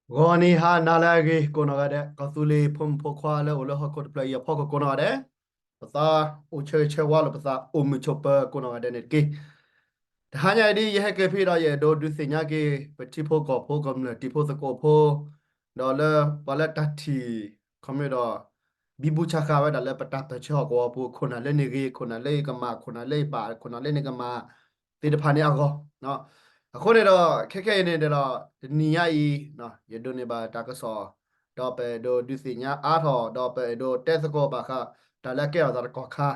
ဂီၤနံၤဟါနၤလၢအဂ့ၤ ကိးနီၢ်ဂၤဒဲး ကီၢ်သူလ့ၤဖိမုၣ်ဖိခွါလၢအိၣ်လၢဟီၣ်ခိၣ်တဖျၢၣ်အံၤအဖီခိၣ်ကိးနီၢ်ဂၤဒဲး, ပသးအိၣ်ဆၢဂ့ၤဆၢဝါလိာ်ပသး အိၣ်မုာ်ဆိးပၢၤကိးနီၢ်ဂၤဒဲးန့ၣ်တက့ၢ်. တဟါညါအံၤဒ် ယဟဲက့ၤဖဲဒီး ယအဲၣ်ဒိးဒုးသ့ၣ်ညါက့ၤ ပထံဖိကီၢ်ဖိကမျၢၢ်တံၤဖိသကိးဖိ ဒီးလၢပှၤလၢတၢ်ထံၣ် ခီမ့ၢ်ဒီး ဘံဘူဆးဃာ်ဝဲဒၣ်လၢပတၢ်ပၢၢ်ဆၢဟီၣ်ကဝီၤပူၤ ခိၣ်နၢ်လၢန့ၣ်ဂ့ၤ ခိၣ်နၢ်လၢယကမၣ် ခိၣ်နၢ်လၢယဘၣ် ခိၣ်နၢ်လၢန့ၣ်ကမၣ် သ့ၣ်တဖၣ်န့ၣ်အဂီၢ်. အဃိန့ၣ်ဒီး ခဲခဲအံၤန့ၣ်ဒီး တနံၤညါအံၤ ယဒိးန့ၢ်ဘၣ်တၢ်ကစီၣ် ဒီးပအဲၣ်ဒိးဒုးသ့ၣ်ညါအါထီၣ် ဒီးပအဲၣ်ဒိးတဲသကိးဘၣ်ဃး တၢ်လၢအကဲထီၣ်သးတကီၢ်ခါ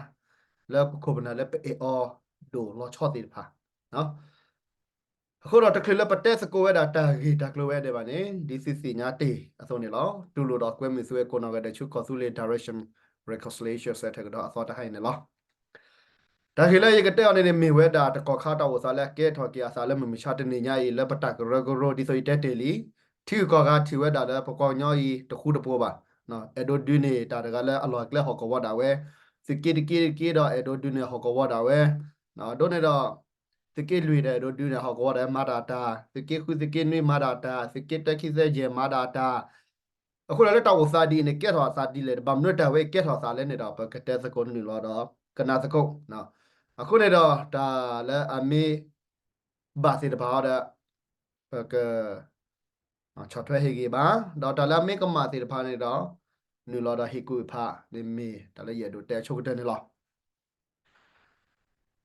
လၢပခိၣ်ပနၢ်လၢပအဲၣ်အီၤဒိၣ်လီၤဆီသ့ၣ်တဖၣ် အဃိဒီးတချုးလၢပတဲသကိးဝဲဒၣ်တၢ်ဂ့ၢ်တၢ်ကျိၤဝဲဒၣ်ဘၣ်န့ၣ် ဒ်သုသ့ၣ်ညါတ့ၢ်အသိးန့ၣ်လီၤ. တူၢ်လိာ်ဒီးကွဲမုာ်သုဝဲကိးနီၢ်ဂၤဒဲးဆူ ကီၢ်သူလ့ၤ Direction Reconciliation Center ကဒီးအသီတဟါအံၤန့ၣ်လီၤ. တၢ်ဂ့ၢ်လၢယကတဲအီၤန့ၣ်န့ၣ် မ့ၢ်ဝဲဒၣ်တကီၢ်ခါတၢ်အိၣ်သးလၢအကဲထီၣ်က့ၤအသးလၢမုၢ်မဆါတနံၤညါအံၤ လၢပတၢ်ကရၢကရိ ဒ်သိးယတဲတ့ၢ်လံ, ထံဂုၤကီၢ်ဂၤထံၣ်ဝဲဒၣ်လၢပှၤကညီအံၤတဃူတဖိးဘၣ်, အဲၣ်ဒိးဒုးန့ၢ်တၢ်တဂၤလၢအလီၢ်အကျဲဟီၣ်ကဝီၤဒၣ်ဝဲ, သုးက့တက့တက့ဒီးအဲၣ်ဒိးဒုးန့ၢ်ဟီၣ်ကဝီၤဒၣ်ဝဲ, ဒ်န့ၣ်ဒီး သုးက့လွံၢ်ဒီးအဲၣ်ဒိးဒုးန့ၢ်ဟီၣ်ကဝီၤဒၣ်ဝဲမၤတၢ်တၢ်, သုးက့ဃုသုးက့နွံမၤတၢ်တၢ်, သုးက့တၢခံသၢယဲၢ်မၤတၢ်တၢ်, အဃိဒီးလၢတၢ်အိၣ်သးဒ်အံၤန့ၣ် ကဲထီၣ်အသးဒ်လဲၣ်, ဘၣ်မနုၤတၢ်ဝဲအံၤကဲထီၣ်အသးလဲၣ်န့ၣ်ဒီး ပကတဲသကိးနုာ်လီၤဒီး ကနၣ်သကိး. အဃိန့ၣ်ဒီး တၢ်လၢအမ့ၢ်ဘၣ်သ့ၣ်တဖၣ်အီၤဒီး ပက ဆီၣ်ထွဲဟ့ၣ်ဂ့ၤဘၣ်, ဒီးတၢ်လၢအမ့ၢ်ကမၣ်သ့ၣ်တဖၣ်န့ၣ်ဒီး နုာ်လီၤဒီးဟ့ၣ်ကူၣ်ဖးန့ၣ်မ့ၢ်တၢ်လၢယအဲၣ်ဒိးတဲအဆိကတၢၢ်န့ၣ်လီၤ.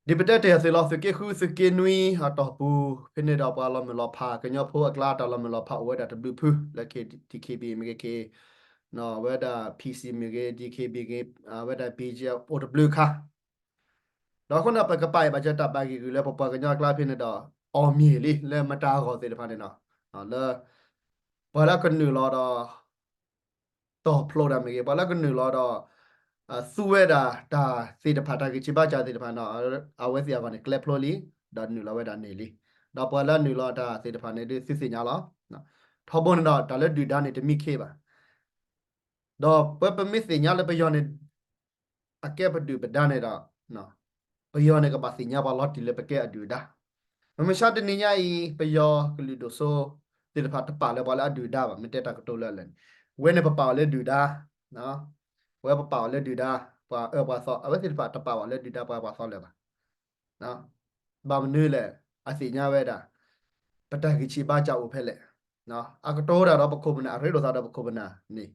ဒ်ပတဲတ့ၢ်အသိးလီၤ, သုးက့ဃု သုးက့နွံအတီၢ်ပူၤ ဖဲန့ၣ်ဒီးပှၤလီၤမုၢ်လီၤဖး ကညီဖိအကျါတၢ်လီၤမုၢ်လီၤဖးအိၣ်ဝဲဒၣ်တဘျုးဖု လၢ DKB မ့ၢ်ဂ့ၤ ဝဲဒၣ် PC မ့ၢ်ဂ့ၤ DKB ဂ့ၤ ဝဲဒၣ် BGF အိၣ်တဘျုးခါ ဒီးအဃိန့ၣ် ပကပာ်အီၤဘၣ်စၢၤတၢ်ဘၣ်ဂံၢ်ဂုာ်လၢပပှၤကညီအကျါဖဲန့ၣ်ဒီး အီၣ်မ့ၢ်လံ လၢမတၤအဂီၢ်သ့ၣ်တဖၣ်န့ၣ်ဒီး လၢ ပှၤလၢကနုာ်လီၤဒီး တီၢ်ဖျိးတၢ်မ့ၢ်ဂ့ၤ, ပှၤလၢကနုာ်လီၤဒီး သူဝဲဒၣ်တၢ်သ့ၣ်တဖၣ် တၢ်ဂံၢ်ဆံးဘါစၢ်သ့ၣ်တဖၣ်န့ၣ်ဒီး အဝဲသ့ၣ်အဂီၢ်န့ၣ် ကျဲဖျိလံ, ဒီးနုာ်လီၤဝဲဒၣ်န့ၢ်လံ. ဒီးပှၤလၢနုာ်လီၤတၢ်သ့ၣ်တဖၣ်န့ၣ်ဒုးသုသ့ၣ်ညါလီၤ. ထီဘိန့ၣ်ဒီး တၢ်လၢဒုၣ်ဒါန့ၣ်တမံခ့ဘၣ် ဒီးပပမ့ၢ်သ့ၣ်ညါလၢပယီၤန့ၣ် အကဲပဒုၣ်ပဒါန့ၣ်ဒီး ပယီၤန့ၣ်ကဘၣ်သ့ၣ်ညါပှၤလီၤတံၢ်လၢပကဲအဒုၣ်အဒါ. မုၢ်မဆါတနံၤညါအံၤ ပယီၤကလုာ်ဒိၣ်စိသ့ၣ်တဖၣ်တပာ်လၢပှၤလၢအဒုၣ်အဒါဘၣ်, မ့ၢ်တဲတၢ်ကတိၤလၢအလဲၣ်န့ၣ် ဝဲန့ၣ်ပပာ်အီၤလၢဒုၣ်ဒါ, ဝဲပပာ်အီၤလၢဒုၣ်ဒါ ပှၤအၢပှၤသီ, အဝဲသ့ၣ်တဖၣ်တပာ်အီၤလၢဒုၣ်ဒါပှၤအၢပှၤသီလၢၤဘၣ်. ဘၣ်မနုၤလဲၣ်, အသ့ၣ်ညါဝဲဒၣ် ပတၢ်ဂံၢ်ဆံးဘါစၢ်အိၣ်ဖဲလဲၣ်, အကတိၤတၢ်ဒီးပခိၣ်ပနၢ် အရ့ဒိၣ်သးဒီးပခိၣ်ပနၢ်န့ၣ်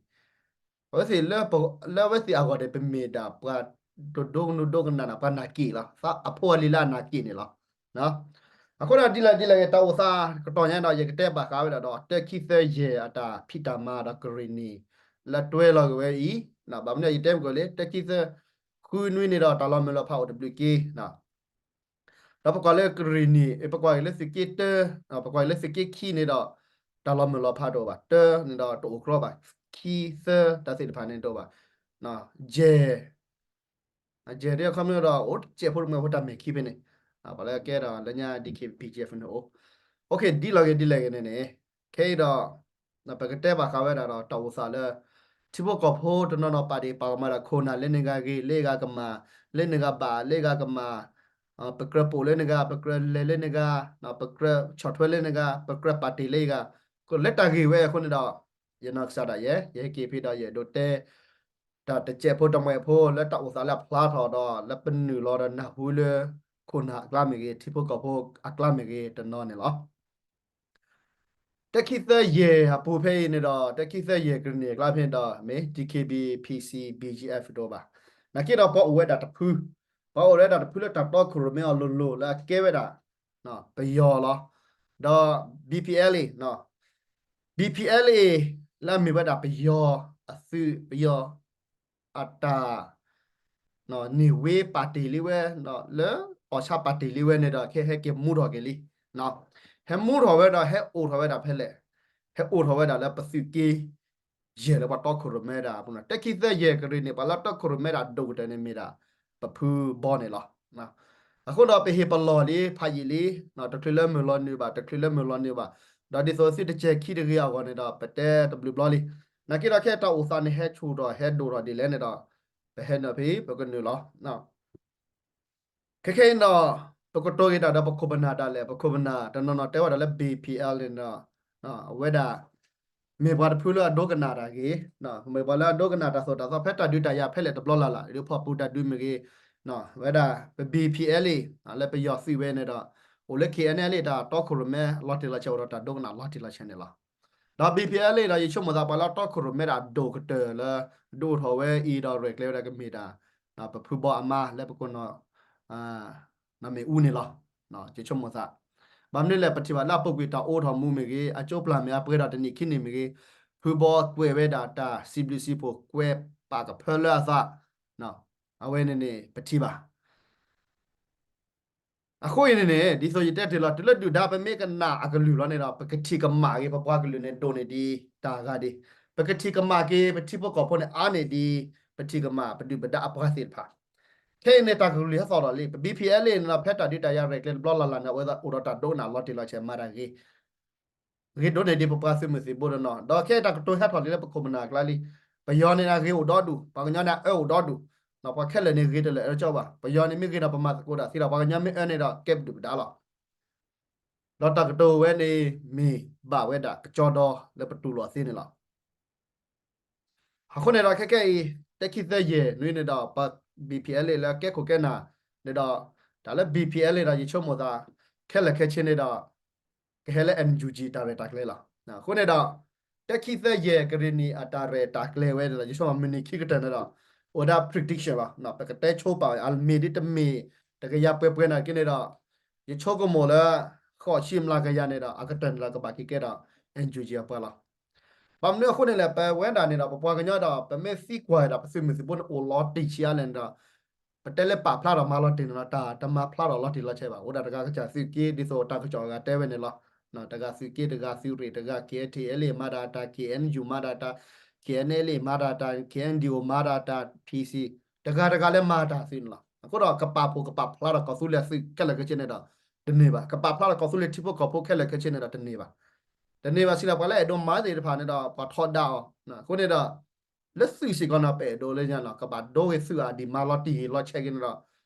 အဝဲသ့ၣ်လၢ လၢအဝဲသ့ၣ်အဂီၢ်န့ၣ် ပမ့ၢ်ဒၣ်ပှၤတဒိကနူဒိကနၣ်န့ၣ် ပှၤနာ်က့ၣ်လီၤ, သးအဖိအလံၤလၢအနာ်က့ၣ်န့ၣ်လီၤ. အဃိဒီးဒ်လဲၣ်ဒ်လဲၣ်ဂ့ၤ တၢ်အိၣ်သးကတီၢ်ညါဒီး ယကတဲဘၣ်ဃးဝဲဒၣ်ဒီး တၢခံသၢယဲၢ်အတၢ်ဖံးတၢ်မၤဒီးကရ့ၣ်နံၣ် လၢတွဲလီၤက့ၤဝဲအံၤ, ဘၣ်မနုၤယတဲမ့ၢ်ကီးလံ တၢခံသၢ ဃုနွံန့ၣ်ဒီး တၢ်လီၤမုၢ်လီၤဖးအိၣ်တဘျုးက့ ဒီးပကွၢ်လၢကရ့ၣ်နံၣ် ပကွၢ်က့ၤလၢသုးက့တၢ, ပကွၢ်က့ၤလၢသုးက့ခံန့ၣ်ဒီး တၢ်လီၤမုၢ်လီၤဖးတအိၣ်ဘၣ်, တၢန့ၣ်ဒီးတအိၣ်ကြီဘၣ်, ခံသၢတၢ်သ့ၣ်တဖၣ်န့ၣ်တအိၣ်ဘၣ်, ယဲၢ် ယဲၢ်ဒ်အခီပညီဒီး အိၣ်တစဲးဖိတမှဲးဖိတၢ်မဲာ်ခံဖဲန့ၣ်, ပှၤလၢကဲဒီးလၢညါ DKB BGF န့ၣ်အိၣ်, ဒ်လီၤဂ့ၤဒ်လဲၣ်ဂ့ၤန့ၣ်န့ၣ်, ခဲအံၤဒီး ပကတဲဘၣ်ဃးဝဲဒၣ်ဒီး တၢ်အိၣ်သးလၢ ထံဖိကီၢ်ဖိတနီၤနီၤပာ်ဒ့ၣ်ပာ်ကမၣ်ဒီး ခိၣ်နၢ်လၢန့ၣ်ဂၤဂ့ၤ လၢဂၤကမၣ်, လၢန့ၣ်ဂၤဘၣ် လၢဂၤကမၣ်, ပကြၢးပိာ်လၢန့ၣ်ဂၤ ပကြၢးလဲၤလၢန့ၣ်ဂၤ, ပကြၢးဆီၣ်ထွဲလၢန့ၣ်ဂၤ ပကြၢးပာ်တ့ၢ်လၢအံၤဂၤ, လၢတၢ်ဂ့ၢ်ဝဲအဃိန့ၣ်ဒီး ယနီၢ်ကစၢ်ဒၣ်ယဲ ယဟဲက့ၤဖဲဒီးယအဲၣ်ဒိးတဲ တၢ်တစဲးဖိတမှဲးဖိလၢတၢ်အိၣ်သးလၢအဖျါထီၣ်ဒီး လၢပနုာ်လီၤဒီးနၢ်ဟူလၢ ခိၣ်နၢ်အကျါမ့ၢ်ဂ့ၤ ထံဖိကီၢ်ဖိအကျါမ့ၢ်ဂ့ၤတနီၤန့ၣ်လီၤ. တၢခံသၢယဲၢ်အပူၤဖဲအံၤန့ၣ်ဒီး တၢခံသၢယဲၢ်ကရ့ၣ်နံၣ်အကျါဖဲန့ၣ်ဒီး မ့ၢ် DKB PC BGF တအိၣ်ဘၣ်. နာ်က့ဒီးပှၤအိၣ်ဝဲဒၣ်တဖု, ပှၤအိၣ်ဝဲဒၣ်တဖုလၢတၢ်တီခိၣ်ရိၣ်မဲအီၤလိၤလိၤ လၢအကဲဝဲဒၣ် ပယီၤလီၤ. ဒီး BPLA, BPLA လၢအမ့ၢ်ဝဲဒၣ်ပယီၤအသုး ပယီၤ အတၢ်န့ၢ်ဝ့ပာ်တ့ၢ်လံဝဲ, လၢအီၣ်ဆၣ်ပာ်တ့ၢ်လံဝဲန့ၣ်ဒီး ခဲဟဲက့ၤမူထီၣ်က့ၤလံ. ဟဲမူထီၣ်ဝဲဒီး ဟဲအိၣ်ထီၣ်ဝဲဒၣ်ဖဲလဲၣ်, ဟဲအိၣ်ထီၣ်ဝဲဒၣ်လၢပသုးက့ယဲၢ်လၢပှၤတီခိၣ်ရိၣ်မဲဒၣ်အပူၤန့ၣ်, တၢခံသၢယဲၢ်ကရ့ၣ်နံၣ် ပှၤလၢတီခိၣ်ရိၣ်မဲဒၣ်ဒိၣ်ကတၢၢ်န့ၣ်မ့ၢ်ဒၣ် ပဖုဘီန့ၣ်လီၤ. အဃိဒီးပဟ့ၣ်ပလီၢ်လံ ဖးယံာ်လံ, တချုးလၢမုၢ်လီၤနုာ်ဘၣ် တချုးလၢမုၢ်လီၤနုာ်ဘၣ်, ဒီးဒ်သိးသုတစဲးခံတဂ့ၤအဂီၢ်န့ၣ်ဒီး ပတဲတဘျုးဘျီလံ. နာ်က့ဒီးခဲတၢ်အိၣ်သးန့ၣ် ဟဲဆူၣ်ထီၣ်ဟဲဒိၣ်ထီၣ်ဒ်လဲၣ်န့ၣ်ဒီး ပဟဲနုာ်ဖဲ ပကနုာ်လီၤ. ခဲခဲအံၤဒီး ပကတိၤက့ၤတၢ်ဒီးပခိၣ်ပနၢ်ဒၣ်လဲာ်, ပခိၣ်ပနၢ်တနီၤနီၤတဲဝဲဒၣ်လၢ BPLA န့ၣ်ဒီး အဝဲဒၣ် မ့ၢ်ပှၤတဖုလၢအဒိကနၣ်တၢ်ဂ့ၤ, မ့ၢ်ပှၤလၢအဒိကနၣ်တၢ်သိၣ်တၢ်သီဖဲတၢ်ဒုးတၢ်ယၤဖဲလဲၣ်တဘျီလၢ်လၢ် ဒ်ဖီၣ်ပူၤတၢ်ဒုးမ့ၢ်ဂ့ၤ, ဝဲဒၣ်ပ ဘီပီအဲလ်အ့ လၢပယီၤသုးဝဲန့ၣ်ဒီး အိၣ်လၢ ခ့ၣ်အဲၣ်အၣ်လ့ၣ် တၢ်တီခိၣ်ရိၣ်မဲလီၤတံၢ်လီၤဆဲး အိၣ်ဒီးတၢ်ဒိကနၣ်လီၤတံၢ်လီၤဆဲးန့ၣ်လီၤ. ဒီး ဘီပီအဲလ်အ့ ဒီး ယဆိကမိၣ်သးပှၤလၢအတီခိၣ်ရိၣ်မဲဒၣ်အဒိၣ်ကတၢၢ်လၢ ဒိၣ်ထီၣ်ဝဲအံၤဒီးရဲၣ်ကျဲၤဝဲဒၣ်ကမ့ၢ်တၢ် ပဖုဘီအမါလၢပကိးနီၢ် နီၢ်မ့ၣ်အူန့ၣ်လီၤ. ယဆိကမိၣ်သး ဘၣ်မနုၤလဲၣ် ပထံၣ်ဘၣ်လၢအပူၤကွံာ်တၢ်အိးထီၣ်မူမ့ၢ်ဂ့ၤ, အကၠိပျၢ်မ့ၢ်အပှဲၤဒီးတနံၣ်ခံနံၣ်မ့ၢ်ဂ့ၤ, ဖုဘီကွဲးဝဲဒၣ်တၢ်စံးဘျုးစံးဖှိၣ် ကွဲးပာ်ကဖၢလၢအသး, အဝဲန့ၣ်န့ၣ် ပထံၣ်ဘၣ် အဃိအံၤန့ၣ်န့ၣ် ဒ်သိးယတဲတ့ၢ်လီၤ တုၤလၢဒုၣ်ဒါပမ့ၢ်ကနၣ်အကလုၢ်လီၤန့ၣ်ဒီး ပကထံၣ်ကမၣ်က့ၤ ပပှၤကလုာ်န့ၣ်ဒိၣ်န့ၢ်ဒံးတၢ်ဂၤဒံး, ပကထံၣ်ကမၣ်က့ၤ ပထံဖိကီၢ်ဖိန့ၣ်အါန့ၢ်ဒံး, ပထံၣ်ကမၣ်ပဒုၣ်ပဒါအပှၤသ့ၣ်တဖၣ်, ခဲအံၤန့ၣ် တၢ်ကလုၢ်ဟဲသီၣ်ဒီးလံ, ပ ဘီပီအဲလ်အ့ န့ၣ်ဒီး ဖဲတၢ်ဒုးတၢ်ယၤရဲၣ်ကျဲၤတဘျီလၢ်လၢ်န့ၣ် အဝဲအိၣ်ဒီးတၢ်ဒိကနၣ်လီၤတံၢ်လီၤဆဲးမၤတၢ်ဂ့ၤ ဂ့ၤဒိၣ်န့ၢ်ဒံးပပှၤသုးမုၢ်သံၣ်ဘိတနီၤ, ဒီးခဲအံၤတၢ်ကတိၤဟဲထီၣ်လံလၢပခိၣ်ပနၢ်အကျါလံ, ပယီၤန့ၣ်ဂ့ၤအိၣ်ဒီဒူၣ်, ပှၤကညီန့ၣ်အၢအိၣ်ဒီဒူၣ်, ပှၤခဲလၢာ်န့ၣ်ဂ့ၤတလၢာ်အၢကၠီဘၣ်, ပယီၤန့ၣ်မ့ၢ်ဂ့ၤဒီးပမၤသကိးတၢ်သ့ဒီး ပှၤကညီမ့ၢ်အၢန့ၣ်ဒီးကဲပဒုၣ်ပဒါလီၤ. ဒီးတၢ်ကတိၤဝဲန့ၣ် မ့ၢ်ဘၣ်ဝဲဒၣ်ကကၠီဒီလၢပတူၢ်လိာ်သ့န့ၣ်လီၤ. အဃိန့ၣ်ဒီးခဲခဲအံၤ တၢခံသၢယဲၢ်နွံန့ၣ်ဒီး ပ ဘီပီအဲလ်အ့ လၢကဲခိၣ်ကဲနၢ်န့ၣ်ဒီး တၢ်လၢ ဘီပီအဲလ်အ့ ဒီး ယဆိကမိၣ်သး ခဲလၢာ်ခဲဆ့န့ၣ်ဒီး ကဟဲလၢ အၣ်အၣ်ယူၣ်ကၠီ တၢ်ရဲၣ်တၢ်ကျဲၤလီၤ. အဃိန့ၣ်ဒီး တၢခံသၢယဲၢ်ကရ့ၣ်နံၣ်အတၢ်ရဲၣ်တၢ်ကျဲၤဝဲန့ၣ်ဒီး ယဆိကမိၣ်မုၢ်နံၤခံကတၢၢ်န့ၣ်ဒီး အိၣ်ဒၣ် prediction လီၤ. ပကတဲဆိပာ်ဝဲ အမ့ၢ်ဒ်တမ့ၢ် တကယၤပှဲၤပှဲၤနာ်က့န့ၣ်ဒီး ယဆိကမိၣ်လၢ ဃိးဆံမျးကယၤန့ၣ်ဒီး အကတၢၢ်န့ၣ်ဒီးကဘၣ်က့ၤကဲဒီး အၣ်အၣ်ယူၣ်ကၠီ အပှၤလီၤ. ဘၣ်မနုၤအဃိန့ၣ်လဲၣ် ပဝဲဒၣ်န့ၣ်ဒီး ပပှၤကညီဒီး ပမ့ၢ်သံကွၢ်ဒီး ပသုးမုၢ်သံၣ်ဘိန့ၣ် အိၣ်လီၤတံၢ်ဆံးအါလဲၣ်န့ၣ်ဒီး ပတဲလၢပာ်ဖျါထီၣ်မၤလီၤတံၢ်န့ၣ်ဒီး တၢ်တမၤဖျါထီၣ်လီၤတံၢ်လီၤဆဲးဘၣ်. အိၣ်ဒၣ်တဂၤကစၢ်သုးက့ ဒ်သိးတၢ်ကစီၣ်အဂၤတဲဝဲန့ၣ်လီၤ. တဂၤသုးက့ တဂၤသုးရ့ၣ် တဂၤ ခ့ၣ်အဲၣ်ထံၣ်အဲၣ်လ့ၣ် မၤဒၣ်တၢ် ခ့ၣ်အဲၣ်ယူၣ် မၤဒၣ်တၢ် ခ့ၣ်အဲၣ်အၣ်လ့ၣ် မၤဒၣ်တၢ် ခ့ၣ်အဲၣ်ဒံၣ်အိၣ် မၤဒၣ်တၢ် ပီၣ်စံၣ် တဂၤတဂၤလၢမၤတၢ်သုးန့ၣ်လီၤ. အဃိဒီးကပာ်ဖှိၣ်ကပာ်ဖျါထီၣ်ကီၢ်သူလ့ၤအသုးခဲလၢာ်ခဲဆ့န့ၣ်ဒီး တန့ၢ်ဘၣ်. ကပာ်ဖျါထီၣ်ကီၢ်သူလ့ၤထံဖိကီၢ်ဖိခဲလၢာ်ခဲဆ့န့ၣ်ဒီးတန့ၢ်ဘၣ်. တန့ၢ်ဘၣ်စံးဒီး ပှၤလၢအဲၣ်ဒိးမၤသ့ၣ်တဖၣ်န့ၣ်ဒီး ပှၤထီဒါအီၤ. အဃိန့ၣ်ဒီး လၢသုးစ့ၢ်ကီးန့ၣ် ပအဲၣ်ဒိးလၢညါလီၤ ကဘၣ်ဒိဂ့ၤသုးအါဒံး မၤလီၤတံၢ်ဂ့ၤလီၤဆဲးဂ့ၤန့ၣ်ဒီး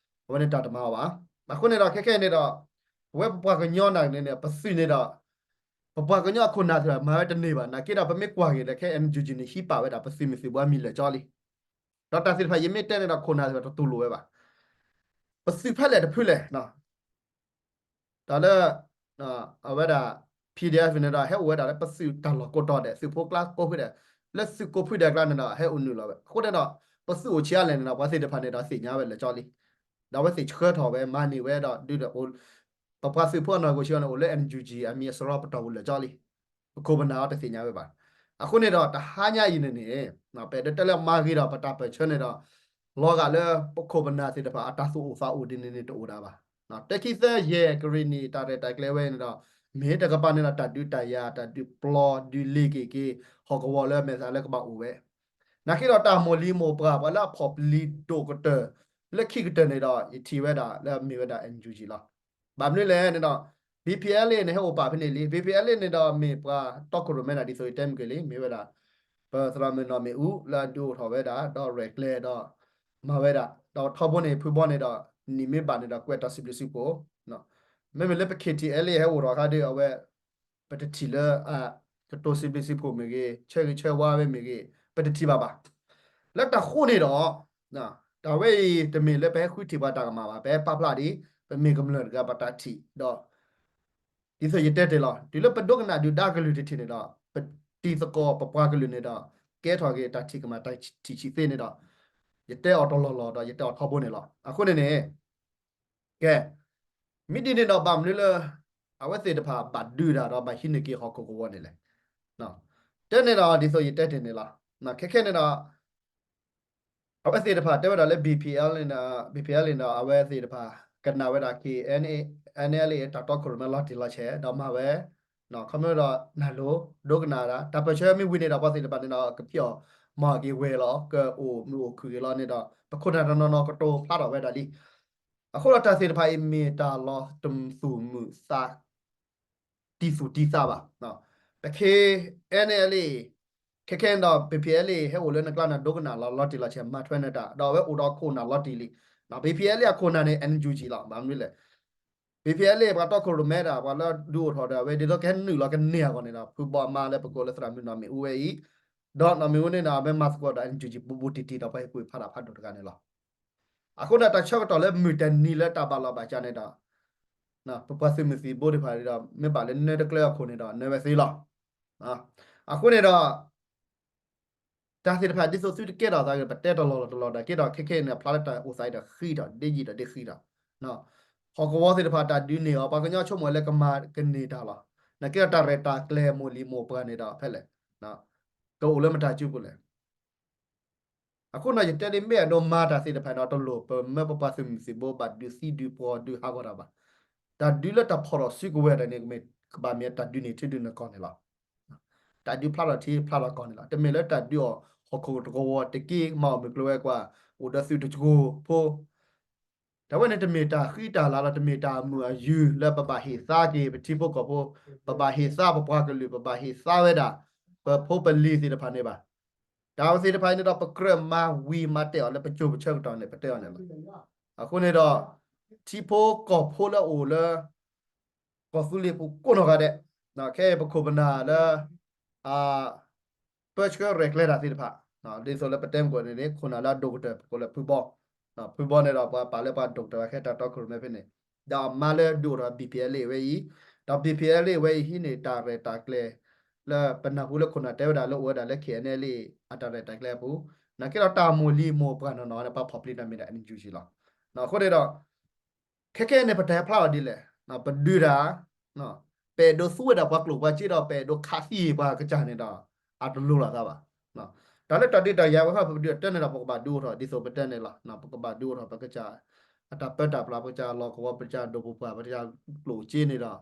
အဝဲန့ၣ်တၢ်တမၤအီၤဘၣ်. အဃိန့ၣ်ဒီး ခဲခဲအံၤန့ၣ်ဒီး ပဝဲပပှၤကညီနာ်က့န့ၣ် ပသုးန့ၣ်ဒီး ပပှၤကညီအခိၣ်နၢ်သ့ၣ်တဖၣ် မၤဝဲတန့ၢ်ဘၣ်. နာ်က့ဒီး ပမ့ၢ်ကွၢ်က့ၤဒီး ခဲ အၣ်အၣ်ယူၣ်ကၠီ န့ၣ် ဟံးပာ်ဝဲဒၣ် ပသုးမုၢ်သံၣ်ဘိအမံၤလၢာ်ကၠီလံ. ဒီးတၢ်သ့ၣ်တဖၣ် ယမ့ၢ်တဲန့ၣ်ဒီး ခိၣ်နၢ်သ့ၣ်တဖၣ်တတူၢ်လိာ်ဝဲဘၣ်. ပသုးဖဲလဲၣ်တဖုလဲၣ် တၢ်လၢ အဝဲဒၣ် ပီၣ်ဒီအၣ်ဖ် န့ၣ်ဒီး ဟဲအိၣ်ဝဲဒၣ်လၢပသုးတၢ်လီၢ်ကိးတီၤဒဲး သုးဖိကျါကိးဖုဒဲး, လၢသုးကိးဖုဒဲးအကျါန့ၣ်ဒီး ဟဲအိၣ်နုာ်လီၤဝဲ. အဃိန့ၣ်ဒီး ပသုးအိၣ်ဆံးအါလဲၣ်န့ၣ်ဒီး ပှၤသ့ၣ်တဖၣ်န့ၣ်ဒီးသ့ၣ်ညါဝဲလၢာ်ကၠီလံ. ဒီးအဝဲသ့ၣ်ဆှၢထီၣ်ဝဲ မၤန့ၢ်ဝဲဒီး ဒုးဒီး ပပှၤသုးဖိအနီၢ်ကစၢ်န့ၣ် အိၣ်လၢ အၣ်အၣ်ယူၣ်ကၠီ အမံၤအစရီပတီၢ်ပူၤလၢာ်ကၠီလံ. ပခိၣ်ပနၢ်အီၤတသ့ၣ်ညါဝဲဘၣ်. အဃိန့ၣ်ဒီး တဟါညါအံၤန့ၣ်န့ၣ် ပအဲၣ်ဒိးတဲလၢမၤဂ့ၤဒီးပတၢ်ပၢၢ်ဆၢန့ၣ်ဒီး လီၤဂာ်လၢပခိၣ်ပနၢ်သ့ၣ်တဖၣ် အတၢ်သူၣ်အိၣ်သးအိၣ်ဒ်န့ၣ်န့ၣ်တအိၣ်ဒၣ်ဘၣ်. တၢခံသၢယဲၢ်ကရ့ၣ်နံၣ် တၢ်ရဲၣ်တၢ်ကျဲၤဝဲန့ၣ်ဒီး မ့ၢ်တကပၤန့ၣ်ဒီး တၢ်ဒုးတၢ်ယၤ တၢ်ဒုးပျီ ဒုးလ့ၤက့ၤက့ၤ ဟီၣ်ကဝီၤလၢမဲာ်သးလၢကဘၣ်အိၣ်ဝဲ နာ်က့ဒီးတၢ်မိၢ်လံၤမိၢ်ပှၢ် ပှၤလၢအဖီၣ်ပျံၤဒိၣ်ကတၢၢ် လၢခံကတၢၢ်န့ၣ်ဒီး ယထံၣ်ဝဲဒၣ်လၢအမ့ၢ်ဝဲဒၣ် အၣ်အၣ်ယူၣ်ကၠီ လီၤ. ဘၣ်မနုၤလဲၣ်န့ၣ်ဒီး ပီၣ်ပီၣ်အဲလ်အ့ န့ၣ် ဟဲအိၣ်ပာ်ဖဲန့ၣ်လံ. ပီၣ်ပီၣ်အဲလ်အ့ န့ၣ်ဒီး မ့ၢ်ပှၤတီခိၣ်ရိၣ်မဲဒၣ် ဒ်သိးယတဲမုၢ်က့ၤလံ မ့ၢ်ဝဲဒၣ် ပသရၣ်မုၣ်နီၢ်မ့ၣ်အူ လၢအဒုးအိၣ်ထီၣ်ဝဲဒၣ် ဒီးရဲၣ်ကျဲၤဒီး မၤဝဲဒၣ် ဒီးထီဘိန့ၣ် ဖုဘီန့ၣ်ဒီး နံၣ်မ့ၢ်ဘၣ်န့ၣ်ဒီး ကွဲးတၢ်စံးဘျုးစံးဖှိၣ် မ့မ့ၢ်လၢပ ခ့ၣ်ထံၣ်အဲၣ်လ့ၣ် ဟဲအိၣ်ထီၣ်အခါဒီး အဝဲ ပတထံၣ်လၢ ကတိၤစံးဘျုးစံးဖှိၣ်မ့ၢ်ဂ့ၤ ဆၢဂ့ၤဆၢဝါဝဲမ့ၢ်ဂ့ၤ ပတထံၣ်ဘၣ်ဘၣ်. လၢတၢ်ဃိန့ၣ်ဒီး တၢ်ဝဲအံၤ တမ့ၢ်လၢပဟဲဃုထံၣ်ပှၤတၢ်ကမၣ်ဘၣ်, ပဟဲပာ်ဖျါဒ် ပမ့ၢ်ကမျၢၢ်တဂၤပတၢ်ထံၣ်ဒီး ဒ်သိးယတဲတ့ၢ်လီၤ တုၤလၢပဒိကနၣ်ဒုၣ်ဒါကလုၢ်တထံၣ်န့ၣ်ဒီး ပတံၤသကိးပပှၤကလုာ်န့ၣ်ဒီး ကဲထီၣ်က့ၤတၢ်ထံၣ်ကမၣ်တၢ်ထံၣ်ဆံးသ့န့ၣ်ဒီး ယတဲအီၤတလီၢ်လီၢ်ဒီး ယတဲအီၤထီဘိန့ၣ်လီၤ. အဃိန့ၣ်န့ၣ် ကဲ မ့ၢ်ဒ်န့ၣ်ဒီး ဘၣ်မနုၤလၢ အဝဲသ့ၣ်တဖၣ်ဘၣ်ဒုးတၢ်ဒီး ဘၣ်ဟံးန့ၢ်က့ၤဟီၣ်ခိၣ်ကဝီၤန့ၣ်လဲၣ်. တဲန့ၣ်ဒီး ဒ်သိးယတဲတ့ၢ်န့ၣ်လီၤ. ခဲခဲန့ၣ်ဒီး အဝဲသ့ၣ်တဖၣ်တဲဝဲဒၣ်လၢ ဘီပီအလ်န့ၣ် ဘီပီအလ်န့ၣ်ဒီး အဝဲသ့ၣ်တဖၣ် ကနၣ်ဝဲဒၣ် ခ့ၣ်အဲၣ်အလ်အ့ တၢ်တီခိၣ်ရိၣ်မဲလီၤတံၢ်လီၤဆဲး ဒီးမၤဝဲ ခီဖျိဒီးနၢ်လိၤ ဒိကနၣ်ဒၣ် တၢ်ပၢၢ်ဆၢမ့ၢ်ဝံၤန့ၣ်ဒီး ပှၤသ့ၣ်တဖၣ်န့ၣ်ဒီး ကဖံးအီၣ်မၤအီၣ်က့ၤဝဲလီၤ ကအိၣ်မုာ်အိၣ်ခုၣ်က့ၤလီၤန့ၣ်ဒီး ပခိၣ်နၢ်တနီၤနီၤကတိၤဖျါထီၣ်ဝဲဒၣ်လံ. အဃိဒီးတၢ်သ့ၣ်တဖၣ်အံၤ မ့ၢ်တၢ်လီၤသူၣ်မုာ်သး တံၢ်သူၣ်တံၢ်သးဘၣ်. ပခ့ၣ်အဲၣ်အလ်အ့ ခဲခဲန့ၣ်ဒီး ဘီပီအလ်အ့ ဟဲအိၣ်လၢနကျါန့ၣ် ဒိကနၣ်လီၤ လီၤတံၢ်လီၤဆဲး မၤထွဲနတၢ် ဒီးအဝဲအိၣ်ဒီးခိၣ်နၢ်လီၤတံၢ်လံ. ဘီပီအလ်အ့အခိၣ်နၢ်န့ၣ် အၣ်ယူၣ်ကၠီလီၤ. ဘၣ်မနုၤလဲၣ် ဖဲလၢပှၤတီခိၣ်ရိၣ်မဲဒၣ် ပှၤလၢဒုးအိၣ်ထီၣ်ဒီး အဝဲဒ်သိးကဟဲနုာ်လီၤကန့ၢ်အဂီၢ်န့ၣ်ဒီး ဖုဘီအမါလၢပကိးလၢသရၣ်မုၣ်နီၢ်မ့ၣ်အူဝဲအံၤ, ဒီးနီၢ်မ့ၣ်အူန့ၣ်ဒီး အဝဲမၤသကိးဒီး NUG ဘူးဘူးတံၢ်တံၢ်ဒီးပှၤဟ့ၣ်ကူၣ်ဖးဒိၣ်တဂၤန့ၣ်လီၤ. အဃိန့ၣ် တၢ်ဆၢကတီၢ်လၢမုၢ်တနံၤလၢတၢ်ဘၣ်လီၤဘၣ်စးန့ၣ်ဒီး ပပှၤသုးမုၢ်သံၣ်ဘိသ့ၣ်တဖၣ်ဒီး မ့ၢ်ဘၣ်လၢနၢတကျၢအခိၣ်န့ၣ်ဒီး နၢဝဲသ့လီၤ. အဃိန့ၣ်ဒီး တၢ်သ့ၣ်တဖၣ်ဒ်သိးသုတကဲထီၣ်သးဂ့ၤ ပတဲတလီၢ်လီၢ်တလီၢ်ဒီး က့ဒီးခဲခဲအံၤန့ၣ် ဖျါလၢတၢ်အိၣ်သးအံၤဒီးဃံးဒီး ဒ့ယံာ်ဒီးဒ့ဃံးဒီး ဟီၣ်ကဝီၤသ့ၣ်တဖၣ်တၢ်ဒုးန့ၢ်အီၤ ပှၤကညီဆိကမိၣ်လၢကမၤကန့ၢ်တၢ်လီၤ. နာ်က့ဒီးတၢ်ရဲၣ်တၢ်ကျဲၤမိၢ်လံၤမိၢ်ပှၢ်န့ၣ်ဒီး ဖဲလဲၣ် ကအိၣ်လၢမတၤစုပူၤလဲၣ်. အဃိန့ၣ် ယတဲဒ်မ့ၢ်အဒိမၤတၢ်သ့ၣ်တဖၣ်န့ၣ်ဒီး တလိၣ်ပမၢပပှၤသုးမုၢ်သံၣ်ဘိဘၣ်ဒုးသံဒုးပှီၢ်ဒုးဟးဂီၤတၢ်ဘၣ်. တၢ်ဒုးလၢတၢ်ဖီၣ်ထီၣ်စုကဝဲၤတၢ်န့ၣ် ကဘၣ်မ့ၢ်တၢ်ဒုးန့ၢ်ထံဒုးန့ၢ်ကီၢ်န့ၣ်လီၤ. တၢ်ဒုးဖျါထီၣ်ထံဖျါထီၣ်ကီၢ်န့ၣ်လီၤ. တမ့ၢ်လၢတၢ်ဒုးအီၤဟီၣ်ခိၣ်တကဝီၤတက့ၢ် မၤအီၣ်မုၢ်ကျိၤဝဲၤကွာ် အိၣ်ဒီးသုးတကီၢ်ဖိ တၢ်ဝဲန့ၣ်တမ့ၢ်တၢ်ဃံတၢ်လၤလီၤ. တမ့ၢ်တၢ်မုာ်အယုၤလၢပဘၣ်ဟ့ၣ်သါက့ၤပထံဖိကီၢ်ဖိ, ပဘၣ်ဟ့ၣ်သါပပှၤကလုာ်, ပဘၣ်ဟ့ၣ်သါဝဲဒၣ် ပဖိပလံၤသ့ၣ်တဖၣ်န့ၣ်ဘၣ်. တၢ်ဝဲသ့ၣ်တဖၣ်အံၤန့ၣ်ဒီး ပကြၢးမၤဝံၤမၤတဲာ်အီၤလၢပစိၤပဆၢကတီၢ်န့ၣ် ပတဲအီၤန့ၣ်လီၤ. အဃိန့ၣ်ဒီး ထံဖိကီၢ်ဖိလၢအိၣ်လၢ ကီၢ်သူလ့ၤပူၤကိးနီၢ်ဂၤဒဲး, ခဲအံၤပခိၣ်ပနၢ်လၢ ပၢဆှၢရဲၣ်ကျဲၤတၢ်သ့ၣ်တဖၣ်, ဒ်သိးလၢပတဲမုၢ်ကီၢ်န့ၣ်န့ၣ် ခိၣ်နၢ်လၢအဒိၣ်ကတၢၢ် ပကိးလၢဖုဘီ, ဖုဘီန့ၣ်ဒီး ပှၤပာ်လၢပှၤဒိၣ်ကတၢၢ်ဝဲခဲတၢ်တီခိၣ်ရိၣ်မဲဖဲန့ၣ်, ဒီးအမါလၢဒုးအိၣ်ထီၣ် BPLA ဝဲအံၤ, ဒီး BPLA ဝဲအံၤဟံးန့ၢ်တၢ်ရဲၣ်တၢ်ကျဲၤ လၢပနၢ်ဟူလၢခိၣ်နၢ်တဲဝဲဒၣ်လၢအိၣ်ဝဲဒၣ်လၢ KNLA အတၢ်ရဲၣ်တၢ်ကျဲၤအပူၤ, နာ်က့ဒီးတၢ်မိၢ်လံၤမိၢ်ပှၢ်နီၢ်နီၢ်န့ၣ် ပှၤဖီၣ်ပျံၤတၢ်မ့ၢ်ဒၣ် NUG လီၤ. အဃိန့ၣ်ဒီး ခဲခဲအံၤန့ၣ် ပတၢ်ဟဲဖျါအီၤဒ်လဲၣ်, ပဒုးတၢ်, ပအဲၣ်ဒိးသူဝဲဒၣ်ပှၤကျိာ်ပှၤစ့ဒီး ပအဲၣ်ဒိးခးသံပှၤကစၢ်န့ၣ်ဒီး အတလိၤလိာ်သးဘၣ်. တၢ်လၢတၢ်ဒုးတၢ်ယၤဝဲဟီ ပဒုးအတၢ်န့ၣ်ဒီး ပကဘၣ်ဒုးအိၣ်ထီၣ်ဒ်သိးပတဲန့ၣ်လီၤ. ပကဘၣ်ဒုးအိၣ်ထီၣ်ပကစၢ် အတၢ်ပၢတၢ်ပြး ပကစၢ်လီၢ်ကဝီၤ ပကစၢ်ဒိၣ်ပပှၢ် ပကစၢ်ကျိာ်စ့န့ၣ်ဒီး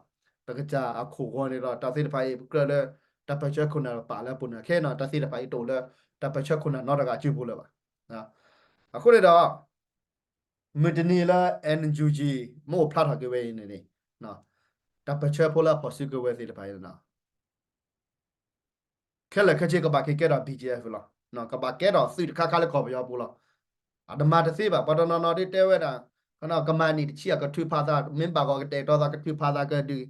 ပကစၢ်အခိၣ်ဂီၤန့ၣ်ဒီး တၢ်သ့ၣ်တဖၣ်အံၤ ပကြၢးလၢ တၢ်ပၢဆှၢခိၣ်နၢ်ပာ်လၢအပူၤန့ၣ် ခဲအံၤနီၤ တၢ်သ့ၣ်တဖၣ်အံၤတအိၣ်လၢ တၢ်ပၢဆှၢခိၣ်နၢ်နီတဂၤစုပူၤလၢၤဘၣ်. အဃိန့ၣ်ဒီး မုၢ်တနံၤလၢ NUG မ့ၢ်အိၣ်ဖျါထီၣ်က့ၤဝဲအံၤန့ၣ်န့ၣ် တၢ်ပၢဆှၢဖိလၢအဖီၣ်စုကဝဲၤသ့ၣ်တဖၣ်အံၤန့ၣ် ခဲလၢာ်ခဲဆ့ကဘၣ်က့ၤကဲထီၣ် BGF လီၤ. ကဘၣ်ကဲထီၣ်သုးတခါခါလၢကီၢ်ပယီၤပူၤလီၤ. အတမၤတသ့ဘၣ်. ပှၤတနီၤနီၤဒ်တဲဝဲဒၣ် ကမၤနံၣ်တဆံအကထုးဖးသး မ့ၢ်ဘၣ်ဂီၤကတဲာ်ကတီၤသး ကထုးဖးသးကဒုး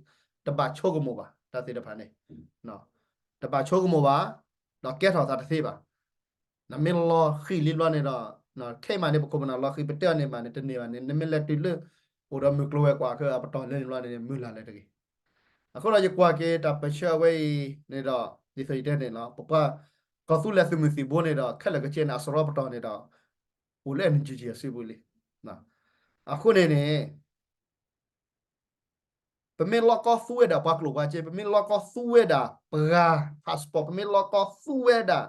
တဘၣ်ဆိကမိၣ်ဘၣ် တၢ်သ့ၣ်တဖၣ်န့ၣ် တဘၣ်ဆိကမိၣ်ဘၣ်, ဒီးကဲထီၣ်သးတသ့ဘၣ်. နမ့ၢ်လီၤဃံၤလံဘျီန့ၣ်ဒီး ခဲအံၤမးန့ၣ် ပခိၣ်ပနၢ်လီၤဃံၤ ပတဲအီၤန့ၣ်မးန့ၣ် တန့ၢ်ဘၣ်န့ၣ် နမ့ၢ်လဲၤတုၤလၢ အိၣ်ဒီးမုၢ်ကျိၤဝဲၤကွာ်ခဲအပတီၢ်လၢန့ၣ်ဘျီန့ၣ် မုၢ်လၢ်လၢၤတဂ့ၤ. အဃိဒီးယကွၢ်က့ၤတၢ်ပၢဆှၢအဝဲအံၤန့ၣ်ဒီး ဒ်သိးယတဲန့ၣ်လီၤ ပပှၤကီၢ်သူလ့ၤသုးမုၢ်သံၣ်ဘိန့ၣ်ဒီး ခဲလၢာ်ခဲဆ့န့ၣ် အစရီပတီၢ်န့ၣ်ဒီး အိၣ်လၢ NUG အစုပူၤလံ. အဃိန့ၣ်န့ၣ် ပမ့ၢ်လီၢ်ကီသူဝဲဒၣ်ပှၤကျိာ်ပှၤစ့, ပမ့ၢ်လီၢ်ကီသူဝဲဒၣ်ပှၤ passport, ပမ့ၢ်လီၢ်ကီသူဝဲဒၣ်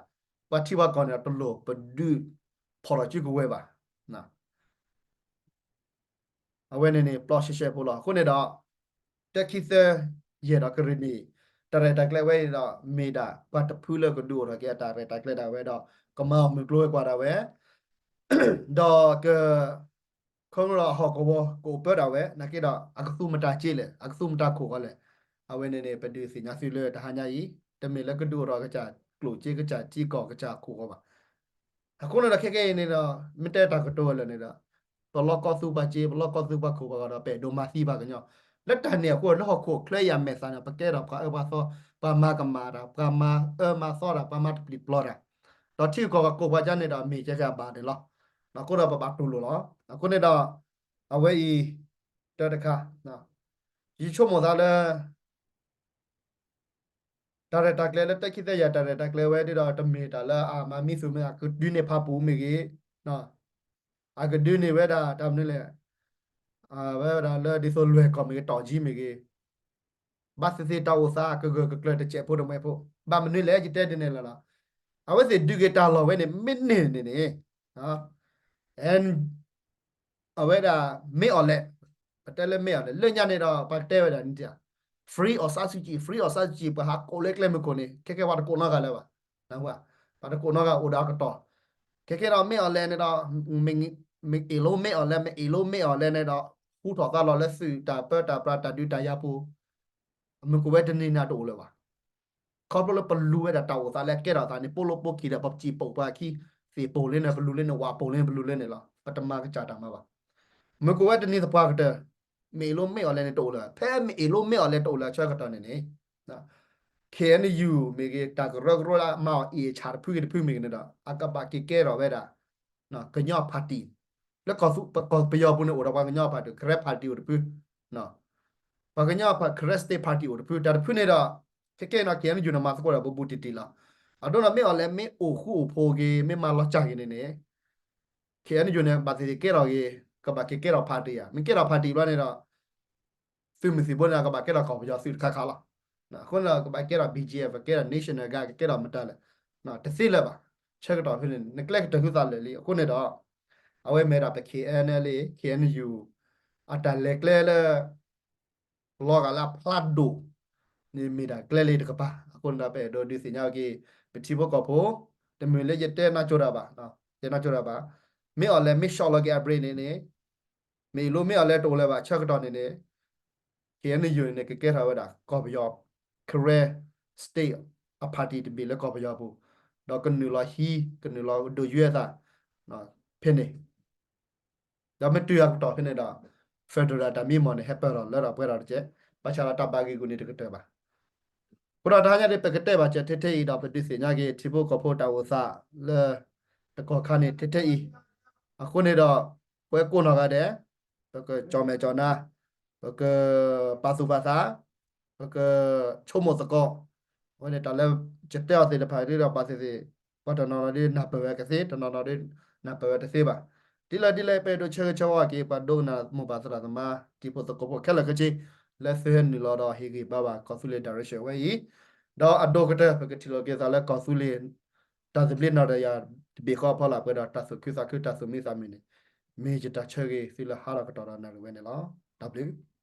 ပှၤထံပှၤကီၢ်န့ၣ်ဒီး တလိၣ်ပဒုးဖီၣ်ထီၣ်စုကဝဲၤဘၣ်. အဝဲန့ၣ်န့ၣ် ပျီရှဲရှဲဖိလီၤ. အဃိန့ၣ်ဒီး တၢခံသၢယဲၢ်ဒီးကရ့ၣ်နံၣ် တၢ်ရဲၣ်တၢ်ကျဲၤဝဲအံၤဒီး မ့ၢ်ဒၣ်ပှၤတဖုလၢကဒုးအိၣ်ထီၣ်က့ၤအတၢ်ရဲၣ်တၢ်ကျဲၤဒၣ်ဝဲဒီး ကမၤအီၣ်မုၢ်ကျိၤဝဲၤကွာ်ဒၣ်ဝဲ ဒီးက ခီဖျိလၢအဟီၣ်ကဝီၤကအိၣ်ပၢဒၣ်ဝဲ နာ်က့ဒီး အကသူမတၤစ့လဲၣ်, အကသူမတၤခိၣ်ဃီလဲၣ်. အဝဲန့ၣ်န့ၣ် ပဒုးသ့ၣ်ညါသုလၢတဟါညါအံၤ တမ့ၢ်လၢကဒုးအိၣ်ထီၣ်ကစၢ်ကျိာ်စ့ ကစၢ်ထံကီၢ် ကစၢ်ခိၣ်ဃီဘၣ်. အဃိန့ၣ်ဒီးခဲကနံၣ်အံၤန့ၣ်ဒီး မ့ၢ်တဲတၢ်ကတိၤဝဲလၢာ်န့ၣ်ဒီး ပလီၢ်ကီသူပှၤစ့ ပလီၢ်ကီသူပှၤခိၣ်ပှၤဃီဒီး ပအဲၣ်ဒိးမၤသံပှၤကညီ လၢတၢ်န့ၣ်အဃိ လၢဟီၣ်ခိၣ်ချၢယၤမဲာ်သၣ်န့ၣ် ပကဲထီၣ်ပှၤအၢပှၤသီ ပှၤမၤကမၣ်တၢ် ပှၤမၤအၢမၤသီတၢ် ပှၤမၤတပျံၤပျီတၢ် ဒီးထံကီၢ်ကီၢ်ခိၣ်ပှၤကညီန့ၣ်ဒီး မ့ၢ်ကဲကဲအဘၣ်န့ၣ်လီၤ. အဃိဒီးပဘၣ်တူၢ်လိာ်လီၤ. အဃိန့ၣ်ဒီး အဝဲအံၤ တၢတခါ ယဆိကမိၣ်သးလၢ တၢ်ရဲၣ်တၢ်ကျဲၤလၢတၢ်ခံသၢယၤ တၢ်ရဲၣ်တၢ်ကျဲၤဝဲဒၣ်ဒီး တမ့ၢ်တၢ်လၢအမၤမံသူၣ်မံသး ကဒုးန့ၢ်ဖးပူၤမ့ၢ်ဂ့ၤ, အကဒုးန့ၢ်ဝဲဒၣ်တၢ်မနုၤလဲၣ်, ဝဲဒၣ်လၢဒ်သိးလွဲၢ်ကီၢ်မ့ၢ်ဂ့ၤ တီၢ်ကံမ့ၢ်ဂ့ၤ, ဘၣ်သ့ၣ်သ့ၣ်တၢ်အိၣ်သးကဂၢၢ်ကကျၢၤတစဲးဖိတမှဲးဖိ, ဘၣ်မနုၤလဲၣ် ယတဲဒ်န့ၣ်လီၤ. အဝဲသ့ၣ်ဒုးက့ၤတၢ်လီၢ်ဝဲန့ၣ် မ့ၢ်န့ၢ်န့ၣ်န့ၣ် အဝဲဒၣ် မ့ၢ်အီၤလဲၣ်, ပတဲလၢမ့ၢ်အီၤလဲၣ်, လၢညါန့ၣ်ဒီး ပှၤတဲဝဲဒၣ်န့ၣ် free အီၣ်စးဆူကံ, free အီၣ်စးဆူကံ, ပှၤဟးကိးလၢကျဲမုၢ်ခိၣ်န့ၣ် ခဲကဲပှၤတကိးနီတဂၤလၢၤဘၣ်, ပှၤတကိးနီတဂၤအိၣ်ဒီးအကတီၢ်, ခဲကဲဒီးမ့ၢ်အီၤလဲၣ်န့ၣ်ဒီး မ့ၢ်အ့ၣ်လိမ့ၢ်အီၤလဲၣ်, မ့ၢ်အ့ၣ်လိမ့ၢ်အီၤလဲၣ်န့ၣ်ဒီး ဟူထီၣ်သါလီၤလၢသုးတၢ်ပၢတၢ်ပြးတၢ်ဒုးတၢ်ယၤပူၤ မုၢ်ကဝဲတနံၤန့ၣ်တအိၣ်လၢၤဘၣ်. ခီဖျိလၢပလူၤဝဲဒၣ်တၢ်အိၣ်သးလၢအကဲထီၣ်သးန့ၣ် ပိလိပိခံဒီး ပစံၣ်ပိာ်ပှၤခံ, သ့ၣ်ပိာ်လၢန့ၣ် ပလူၤလၢန့ၣ် ဝၣ်ပိာ်လၢန့ၣ် ပလူၤလၢန့ၣ်လီၤ. ပတမၤကစၢ်တၢ်မၤဘၣ်. မုၢ်ကဝဲတနံၤသပှၢ်ကတၢၢ် မ့ၢ်အ့ၣ်လိမ့ၢ်အီၤလဲၣ်န့ၣ်တအိၣ်လၢၤ, ဖဲမ့ၢ်အ့ၣ်လိမ့ၢ်အီၤလဲၣ်တအိၣ်လၢၤအဆၢကတီၢ်န့ၣ်န့ၣ် ခ့ၣ်အဲၣ်ယူၣ် မ့ၢ်ဂ့ၤ တၢ်ကရၢကရိလၢအမၤအီၤအ့ၣ်အဆၣ်တဖုဂ့ၤတဖုမ့ၢ်ဂ့ၤန့ၣ်ဒီး အကဘၣ်က့ၤကဲထီၣ်ဝဲဒၣ် ကညီ party လၢကီၢ်ပယီၤပူၤန့ၣ်အိၣ်ဒီးပှၤကညီ party, Karen party အိၣ်တဖု, ပှၤကညီ Karen State Party အိၣ်တဖု, တၢ်တဖုန့ၣ်ဒီး ခဲကဲနီၤ ခ့ၣ်အဲၣ်ယူၣ်န့ၣ် မၤသကိးဒီးပဘူးတံၢ်တံၢ်လီၤ. အဒိန့ၣ်မ့ၢ်အီၤလဲၣ် မ့ၢ်အိၣ်ဃူအိၣ်ဖိးဂ့ၤ မ့ၢ်မၤလီၤစၢ်ဂ့ၤန့ၣ်န့ၣ် ခ့ၣ်အဲၣ်ယူၣ်န့ၣ် ဘၣ်သ့ၣ်သ့ၣ်ကဲထီၣ်ဂ့ၤ ကဘၣ်က့ၤကဲထီၣ် party ဧါ, မ့ၢ်ကဲထီၣ် party ဘျီန့ၣ်ဒီး သုးမုၢ်သံၣ်ဘိန့ၣ် ကဘၣ်ကဲထီၣ်ကီၢ်ပယီၤသုးတခါခါလီၤ. အဃိန့ၣ်ဒီး ကဘၣ်ကဲထီၣ် B G F ကဲထီၣ် National Guard ကကဲထီၣ်မတၤလဲၣ်, တသ့လၢၤဘၣ်. ဆၢကတီၢ်ဖဲန့ၣ် နကျဲကတၢၢ်ဟုသးလၢာ်လံ. အဃိန့ၣ်ဒီး အဝဲမ့ၢ်ဒၣ်ပ K N L A K N U အတၢ်လဲၤကျဲလၢ လီၤဂာ်လၢအဖျါဒိၣ်န့ၣ်မ့ၢ်ဒၣ်ကျဲလၢတကပၤ. အဃိန့ၣ်ဒီး ပအဲၣ်ဒိးဒုးသ့ၣ်ညါက့ၤ ပထံဖိကီၢ်ဖိ တမ့ၢ်လၢယတဲနၢ်ကၠိတၢ်ဘၣ်, တဲနၢ်ကၠိတၢ်ဘၣ်, မ့ၢ်အီၤလဲၣ် မ့ၢ် short လီၤက့ၤအ break န့ၣ်န့ၣ် မ့ၢ်အ့ၣ်လိမ့ၢ်အီၤလဲၣ်တအိၣ်လၢၤဘၣ် ဆၢကတီၢ်န့ၣ်န့ၣ် K N U န့ၣ် ကကဲထီၣ်ဝဲဒၣ် ကီၢ်ပယီၤ Karen State အ party တဘ့ၣ်လၢကီၢ်ပယီၤပူၤ, ဒီးကနုာ်လီၤဟံး ကနုာ်လီၤဒိးယွဲအသး ဖဲန့ၣ် ဒီးမ့ၢ်တုၤအကတီၢ်ဖဲန့ၣ်ဒီး federal တၢ်မံမီၢ်န့ၣ် ဟဲပၢၢ်ထီၣ်လၢထီၣ်ပှဲၤထီၣ်တက့ၢ်. ဘၣ်ဆၣ်ဒီးတၢ်ဘၣ်ဂ့ၢ်ဂူၢ်န့ၣ်တကတၢၢ်ဘၣ်. အဃိဒီးတဟါညါန့ၣ် ပကတဲဘၣ်စၢၤထဲထဲအံၤဒီး ပဒုးသ့ၣ်ညါက့ၤ ထံဖိကီၢ်ဖိတၢ်အိၣ်သးလၢ တကီၢ်ခါန့ၣ်ထဲထဲအံၤ, အဃိန့ၣ်ဒီး ပှၤကိးနီၢ်ဂၤဒဲး ပကကၠီၣ်မဲာ်ကၠီၣ်နါ, ပကပာ်သူၣ်ပာ်သး, ပကဆိကမိၣ်သကိး, အဝဲန့ၣ်တၢ်လၢယတဲအီၤသ့ၣ်တဖၣ်ဒ်ဒီး ဘၣ်သ့ၣ်သ့ၣ် ပှၤတနီၤနီၤဒ်နၢ်ပၢၢ်ဝဲကသ့, တနီၤနီၤဒ်နၢ်ပၢၢ်ဝဲတသ့ဘၣ်. ဒ်လဲၣ်ဒ်လဲၣ် ပအဲၣ်ဒိးဆၢဂ့ၤဆၢဝါက့ၤ ပှၤဒိကနၣ်မိၢ်ပၢ်သရၣ်သမါ တံၤဖိသကိးဖိခဲလၢာ်ခဲဆ့ လၢသုဟဲနုာ်လီၤဒီးဟ့ၣ်ဂံၢ်ဘါဘၣ်ကီၢ်သူလ့ၤ direction ဝဲအံၤ, ဒီးအဒိၣ်ကတၢၢ် ပကထံၣ်လိာ်က့ၤသးလၢကီၢ်သူလ့ၤ တၢ်သဘျ့နီၣ်တယၢ်တဘ့ၣ်ဃီအဖီလာ် ပှဲၤဒီးတၢ်သူၣ်ခုသးခု တၢ်သူၣ်မံသးမုာ်န့ၣ် မ့ၢ်ယတၢ်ဆၢဂ့ၤသုလၢဟါလီၤကတီၢ်ဒီးနၣ်ရံၣ်ဝဲန့ၣ်လီၤ. တၢ်ဘျုး